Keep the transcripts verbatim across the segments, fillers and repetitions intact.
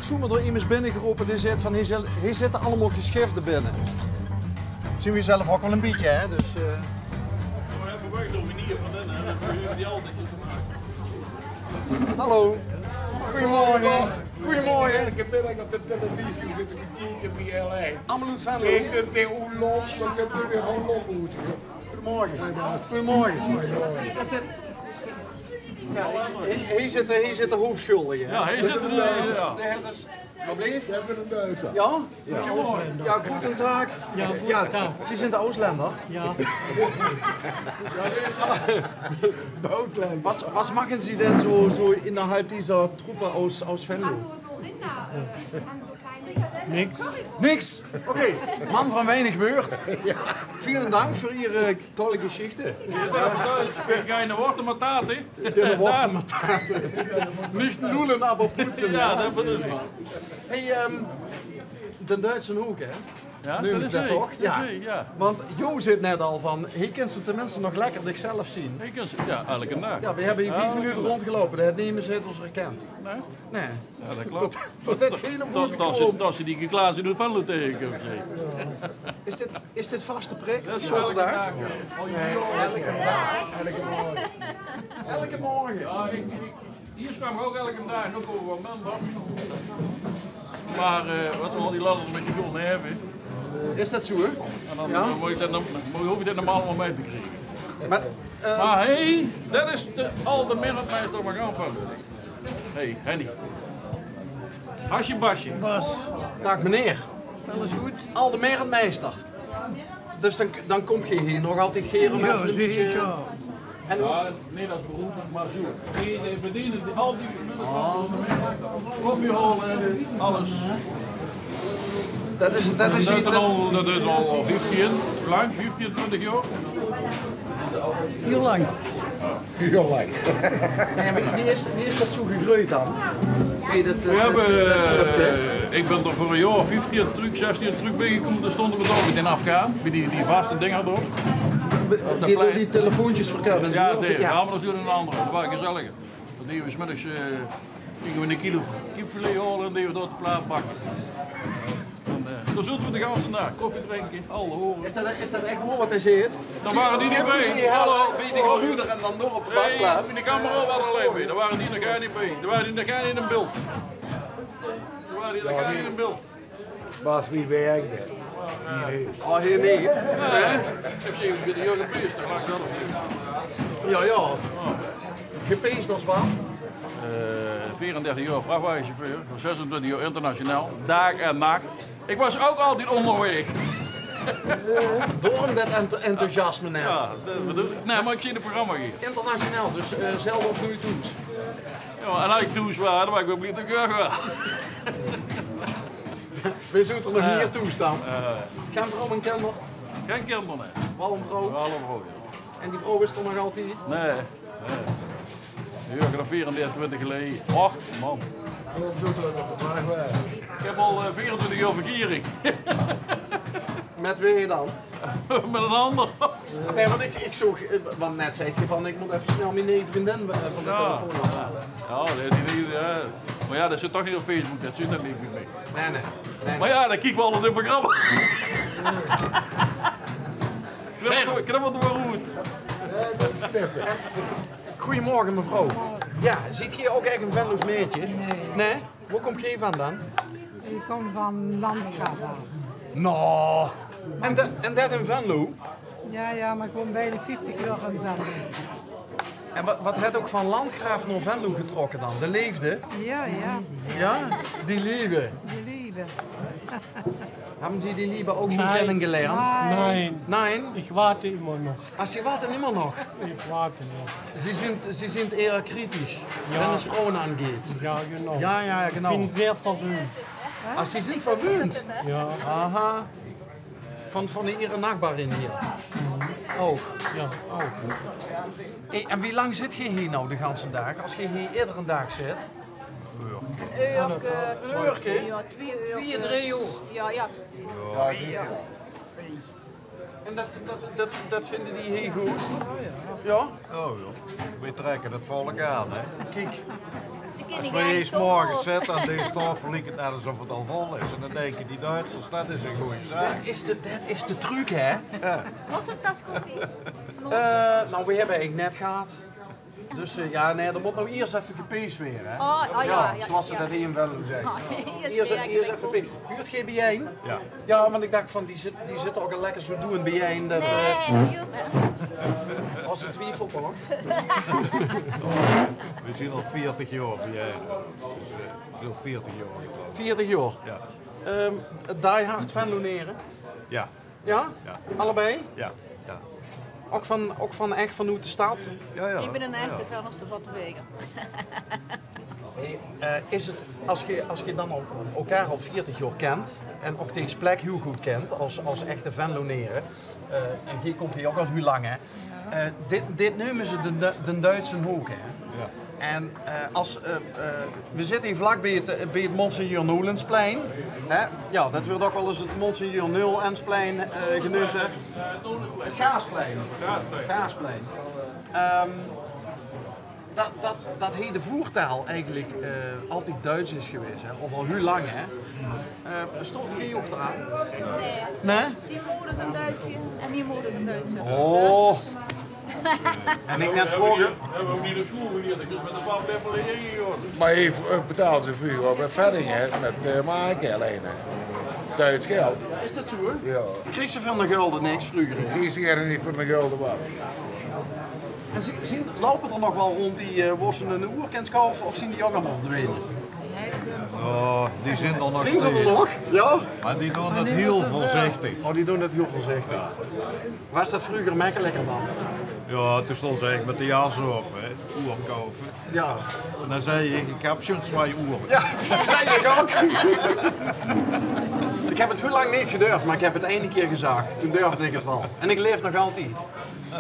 Zoemer door iemes binnegerope die zeet van: "Hie zit-, hie zitte allemaol gesjifte binne." Zien we zelf ouk wel een bietje, hè? Dus, eh. Hallo. Goeiemorge. Goeiemorge. Elke middag op de televisie zitte te kieke via L1. Allemaol oet Venlo. Ete, de oerlop, dan zit er weer gewoon op. Goeiemorge. Goeiemorge. Is dit, ja, hie, hie zit de, hie zit de hoofdsjuldige, hè? Ja, hie zit de, ja. De heer is, wat bleef? Ja? Ja, guten Tag. Ja, guten Tag. Sie sind Ausländer? Ja. Was, was machen Sie denn so, so innerhalb dieser Truppe aus, aus Venlo? Nix. Nix? Okay, Mann von wenig Wörter. Vielen Dank für Ihre tolle Geschichte. Ja, keine Worte mehr, Tate. Keine Worte mehr, Tate. Nicht lullen, aber putzen, ja, ja. Dat bedoel ich. Hey, ehm, den Duitsen Hoek, hè? Ja, dat is dat toch? Ja. Want Jo zeet net al van, hie kins se tenminste nog lekker dichzelf zien. Hie kins se, ja, elke daag. Ja, we hebbe hie vief minute rondgeloupe, dao haet nemes haet ós herkend. Nee? Nee. Ja, dat klop. Tot, tot dat gene boete kwoom. Tot ze die Klaas in Venlo tegekoms, zeg. Is dit, is dit vaste prik? Dat is elke daag. Zaterdag? Ja. Elke daag. Elke morge. Elke morge. Ja, ik, ik, hie kwaam ik ouk elke daag, nog over wat minder. Maar, eh, wat we al die ladders met die gulden hebben. Is dat zo, hè? En dan, ja, dan moet ik dat, dan, dan hoef ik dat normaal wel mee te krijgen. Maar, eh, maar hey, dat is de, al de Meretmeister van Gaanveld. Hey, Henny. Hasje Basje. Bas. Dag meneer. Alles goed? Al de Meretmeister. Dus dan, dan komt ge hier nog altijd geren om even een beetje... En ja, nee, dat is beroep, maar zo. Die, die bedienen die, al die mensen. Koffie halen, alles. Dat is, dat is, dat is al, dat is al vieftien, lang, vieftien, twintig jaar. Heel lang. Heel lang. En wie, wie is, wie is dat zo gegroeid dan? Wie dat, dat, we hebben, dat, dat, eh, ik ben er voor een jaar of vieftien terug, zestien terug bijgekomen. Toen stonden we daar met in Afghaan, bij die, die vaste dinger door. Die, die telefoontjes verkopen. Ja, die, ja, maar dat is een andere. Dat was gezellig. Dan deden we 's middags, eh, gingen we een kilo kipfilet halen en deden we dat op de plaat bakken. En, eh, dan zaten we de ganse daag koffie drinken, alle horen. Is dat, is dat echt waar wat hij zegt? Dan waren die niet bij. Kipfilet halen, bij de computer en dan door op de bakplaat. Nee, die camera waren alleen bij. Daar waren die nog geen niet bij. Daar waren die nog geen in beeld. Daar waren die nog geen in beeld. Bas, wie werkt dat? Oh, hier niet. Hè? Ik heb zeker de jonge pees, dat maakt dat of niet. Ja, ja. Gepeest als wat? Eh, vierendertig jaar vrachtwagenchauffeur, zesentwintig jaar internationaal, daag en nacht. Ik was ook altijd onderweg. Daarom dat ent-, enthousiasme net. Ja, dat bedoel ik. Nee, maar ik zie het programma hier. Internationaal, dus, eh, zelden of nooit thuis. Ja, en als ik thuis was, dan was ik wel blij dat ik weg was. We zoeten er nog meer toestand. Geen vrouw en kinder? Geen kinder, nee. Wel een vrouw? Wel een vrouw, ja. En die vrouw is er nog altijd? Nee, nee. Ja, ik heb vierentwintig geleden. Och, man. Ik heb al, eh, vierentwintig jaar verkering. Met wie dan? Met een ander. Nee, want ik, ik zoog, eh, want net zei je van, ik moet even snel mijn neef vriendin, eh, van de telefoon afhalen. Ja, die, die, die, ja. Maar ja, dat zit toch niet op Facebook, dat zit er niet meer mee. Nee, nee. Nee, maar nee. Ja, dan kiek ik wel op dit programma. Knip het er, knip het er maar goed. Goedemorgen, mevrouw. Ja, ziet hier ook echt een Venloos meidje? Nee. Nee? Waar komt gij vandaan? Ik kom van Landgraaf af. No. En dat, en dat in Venlo? Ja, ja, maar ik woon bijna vijftig jaar in Venlo. En wat, wat heeft ook van Landgraaf naar Venlo getrokken dan? De leefde? Ja, ja. Ja? Die liebe? Die liebe. Hebben ze die liebe ook zo kennengelernt? Nee. Nee? Ik wacht immer nog. Ah, ze wachten immer nog? Ik wacht nog. Ze zijn, ze zijn eher kritisch, wat vrouwen aangaat. Ja, genau. Ja, ja, genau. Ik ben zeer verwöhnt. Ah, ze zijn verwöhnt? Ja. Aha. Van, van de ihre nachbarin hier? Ook? Ja. Ook. Hey, en wie lang zit je hier nou de ganse dag? Als je hier iedere dag zit? Een uurke. Een uurke? Ja, twee uur. Twee, drie uur. Ja, ja. Ja, ja. En det, det, det, det vinje die hiel good? Jao? Jao, jao. Weej trèkke 't volk aan, hè. Kiek. As weej 's morges zitte aan dees taofel, liek 't net esof 't al vol is. En dan dinke die Duitsers, det is ein gooj zaak. Det is de, det is de truc, hè? Jao. Waas 't tas koffie? Eh, nou, weej höbbe eigelik net gehad. Dus, eh, jao, nae, d'r mót nog iers effe gepees waere, hè? Oh, oh, jao, jao, zoeas ze det hie in Venlo zègke. Oh, iers, iers effe pees. Huurt geej biejein? Jao. Jao, want ik dach van, die zit, die zitte ouch al lekker zoe doeend biejein. Det, eh, waas 'ne twiefel, toch? Weej zien al veertig jaor biejein. Veertig jaor getrouwd. Veertig jaor? Jao. Ehm, die hard Venlonere? Jao. Jao? Jao. Allebei? Jao, jao. Ouch van, ouch van ech vanoet de stad? Jao, jao. Ik bin 'n echte Venlose Votteweger. Hey, eh, is 't, as ge, as ge dan al, elkaar al veertig jaor kent en ouch dees plek hiel good kent as, as echte Venlonere, eh, en ge komt hie ouch al hiel lang, hè? Eh, dit, dit neume ze de, de, de Duitse hook, hè? Jao. En, eh, as, eh, eh, weej zitte hie vlak bie 't, bie 't Monseigneur Nolensplein, hè? Jao, det wuurt ouch waal ins 't Monseigneur Nul-ensplein, eh, geneump, hè? 't Gaasplein. Gaasplein. Ehm, det, det, det hie de voertaal eigelik, eh, altied Duits is gewaes, hè? Of al hiel lang, hè? Eh, stoort geej uch dao aan? Nae. Nae? Zien moder is 'n Duitser en mien moder is 'n Duitser. Oh. Dus. En ik net vraoge. Höbbe we ouch neet op school gelierd. Ik is mit de paplepel hie gegange. Maar hae, eh, betaalde ze vreuger ouch mit venning, hè, mit, eh, marke allein, hè. Duits geld. Jao, is det zoe, hè? Jao. Kreeg ze veur 'ne gulde niks vreuger, hè? Die is d'r neet veur 'ne gulde waerd. En zien, zien, loupe d'r nog waal rónd die, eh, wo se 'n oer kins koupe, of zien die ouch allemaol verdwene? Jao, die zien d'r nog steeds. Zien ze d'r nog? Jao. Maar die doon det hiel veurzichtig. Oh, die doon det hiel veurzichtig. Waas det vreuger mekkeliker dan? Jao, toen stónge ze ech mit de jas op, hè. Oer koupe. Jao. En dan zag ik: "Ik heb zo'n twee oer." Jao, zag ik ouch. Ik heb 't hiel lang neet gedurfd, maar ik heb 't eine kier gezag. Toen durfde ik 't waal. En ik laef nog altied.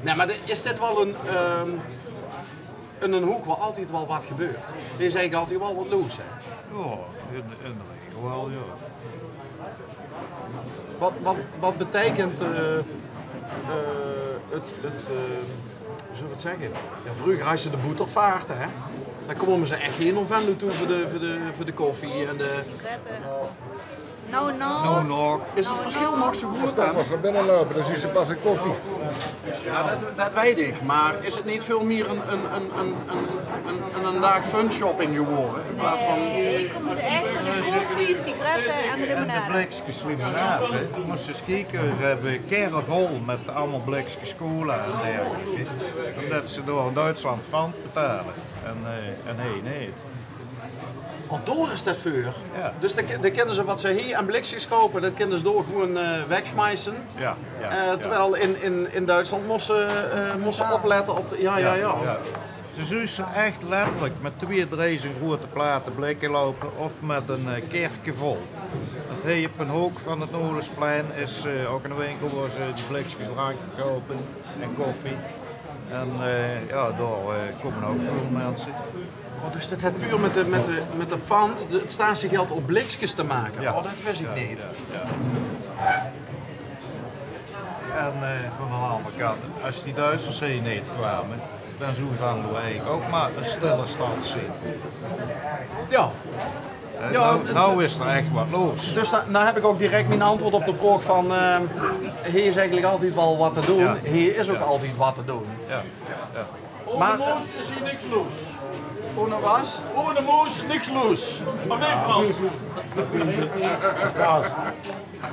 Nae, maar de, is dit waal 'n, ehm, in 'nen hook wo altied waal wat gebeurt. D'r is eigelik altied waal wat los, hè? Jao, in, in de regel waal, jao. Wat, wat, wat beteikent, eh, eh, 't, 't, eh, hoe zólle we 't zègke? Jao, vreuger haje ze de boetervaarte, hè? Dan kómme ze ech hiel nao Venlo toe veur de, veur de, veur de koffie en de... Sigarette. No, no. No, no. Is 't verschil nog zoe groeët dan? As we binne loupe, dan zuus se pas de koffie. Jao, det, det weit ik. Maar is 't neet väöl mier 'n, 'n, 'n daag funshopping gewore? In plaats van... Nae, hie kómme ze ech veur de koffie, sigarette en de limonade. En de blikskes limonade, hè. Mós se ins kieke, ze höbbe kerre vol mit allemaol blikskes cola en dergelijke. Ómdet ze dao in Duitsland pand betale. En, eh, en hie neet. Oh, dao is det veur. Jao. Dus dan, dan kinne ze wat ze hie aan blikskes koupe, det kinne ze dao gewoeën, eh, wegsmijse. Jao, jao, jao. Eh, terwijl in, in, in Duitsland mós se, eh, mós se oplette op de, jao, jao, jao. Jao. Dus zuus se ech letterlik mit twee, drie zoe'n groeëte plate blikke loupe of mit 'n, eh, kerke vol. Want hie op 'nen hook van 't Nolensplein is, eh, ouch 'ne winkel wo ze die blikskes drank verkoupe en koffie. En, eh, jao, dao, eh, kómme ouch väöl minse. Oh, dus det haet puur mit de, mit de, mit de pand, de, 't statiegeld op blikskes te make? Jao. Oh, det wis ik neet. Jao, jao. En, eh, van de anger kant, as die Duitsers hie neet kwame, dan zoe Venlo eigelik ouch maar 'n stille stad zien. Jao. Eh, jao, nou, nou is d'r ech wat los. Dus dan, dan heb ik ouch direk mien antwoord op de vraog van, eh, hie is eigelik altied waal wat te doon. Jao. Hie is ouch altied wat te doon. Jao, jao. Oene Moos is hie niks los. Oene wat? Oene Moos, niks los. Of neet, Frans? Frans,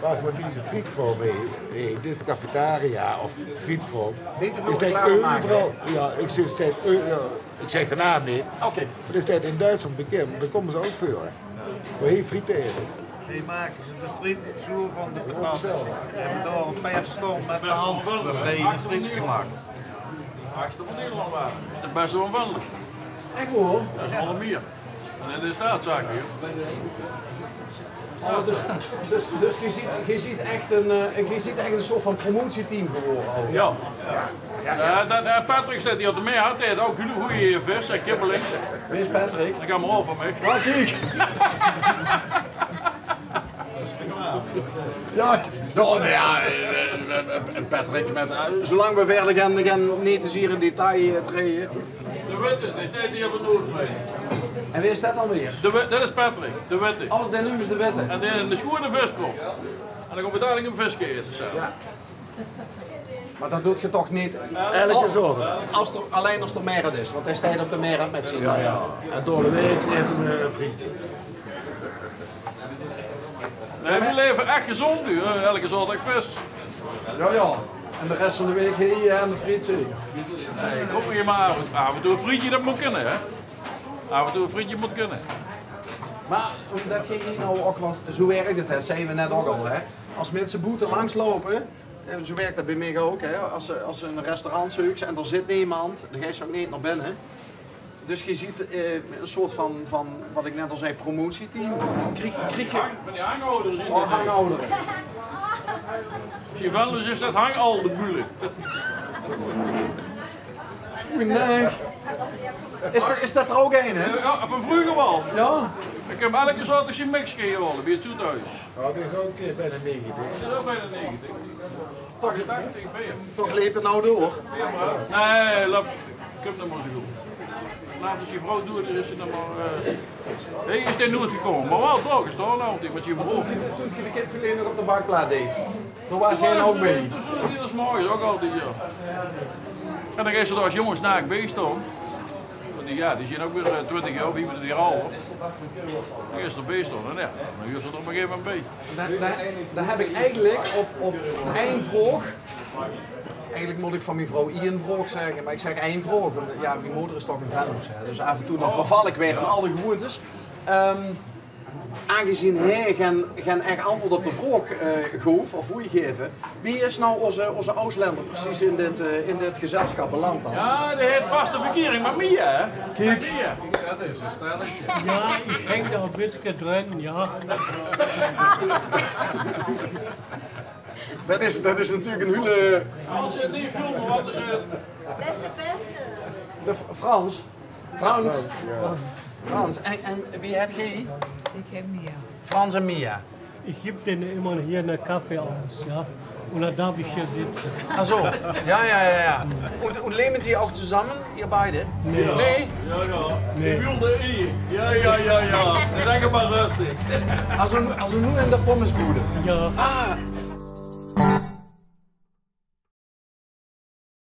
waas mit deze frietkraom, hè, hè, dit cafetaria of frietkraom. Neet te väöl reclame make, hè? Jao, ik zègk, steit eu-, jao, ik zègk de naam neet. Oké. Maar det steit in Duitsland bekènd, dao kómme ze ouch veur, hè. Veur hie friet te aete. Die make ze de friet zoe van de patat. En door 'n paar stomp mit de hand de friet gemaak. Achtste van Nederland ware. De beste van Venlo. Ech waor? Det is allemier. En in de staatszaken, joh. Oh, dus, dus, dus geej zeet, geej zeet ech 'n, eh, geej zeet ech 'n soort van promotieteam gewore ouch. Jao. Jao, det, eh, Patrick steit hie te mei, hae haet ouch hiel gooj vis en kibbeling. Wae is Patrick? De kameraod van mich. Ah, kiek. Jao. Jao, noe jao, eh, eh, eh, Patrick, mit, eh, zoelang we wiejer gen, gen neet te zier in detail, eh, traeje. De witte, dae steit hie veur noe. En wae is det dan weer? De wi-, det is Patrick, de witte. Oh, dae numme ze de witte. En dae is de sjoeane viskop. En dan kómme we dalik ein viske aete same. Jao. Mer det doot ge toch neet... Eder zomer. As d'r, allein as d'r Merret is, want dae steit op de Merret mit zien... Jao, jao. En door de waek aete we frietje. Nae, we laeve ech gezónd, huur. Eder zaoterdig vis. Jao, jao. En de res van de waek hie, eh, aan de friet zeker. Nae, kóm hie mer aaf en, aaf en toe ein frietje, det mót kónne, hè. Aaf en toe ein frietje mót kónne. Mer ómdet ge hie noe ouch, want zoe wirk 't, hè, zag me net ouch al, hè. As minse boete langs loupe, eh, zoe wirk det bie mich ouch, hè. As ze, as ze ein restaurant zeuke en d'r zit nemes, dan geis se ouch neet nao binne. Dus ge zeet, eh, ein soort van, van, wat ik net al zag, promotieteam. Krieg, krieg ge... Van die hangouwers. Oh, hangouwers. Sylvanus is det hangaldebulle. Oei, nae. Is det, is det d'r ouch ein, hè? Jao, van vreuger waal. Jao. Ik höb eder zaoterdig zien mix gehaold bie 't zoethoes. Jao, det is ouch, eh, bienao negentig. Det is ouch bienao negentig. Toch, toch leep 't noe door? Nae, laot, kump nog mer zoe good. Laot ins die vrouw door, dan is ze nog mer, eh, hae is d'r noeit gekómme. Mer waal toch, is toch altied mit zien... Mer toen ge, toen ge de kipfilet nog op de bakplaat deed, dao waas ze ouch bie. Toen stóng ze 's morges ouch altied, jao. En dan geis se dao as jóng naak bie staon. Want die, jao, die zeen ouch weer, eh, twintig jaor, viefentwintig jaor aod. Dan geis se d'r bie staon, en jao, dan huurs se d'r op ein gegaeve moment bie. Dao, dao, dao höb ik eigelik op, op ein vraog, eigelik mót ik van mien vrouw ein vraog zègke, mer ik zègk ein vraog, want, jao, mien moder is toch in Venloos, hè, dus aaf en toe dan verval ik weer in alle gewoontes. Ehm, aangezeen hae gen, gen ech antwoord op de vraog, eh, goof, of woei gaeve, wie is noe ózze, ózze Oostlender precies in dit, eh, in dit gezelsjap beland dan? Jao, dae haet vaste verkiering mit Mia, hè? Kiek. Mia. Det is ein stelletje. Jao, ik hing d'r ein bietje d'rin, jao. Det is, det is natuurlik ein hiel... Frans, eh, die film, wat is 't? Beste, beste. De F-, Frans? Frans? Frans, en, en wie heit geer? Ik heit Mia. Frans en Mia. Ich geb denne immer hie 'ne Kaffee aus, ja. Und dann darf ich hier sitzen. Ach so, ja, ja, ja, ja. Und, und leben Sie auch zusammen, ihr beide? Nee. Nee? Ja, ja. Nee. Die wilde Ehe. Ja, ja, ja, ja. Sag mal lustig. Also, also nur in der Pommesbude? Ja. Ah,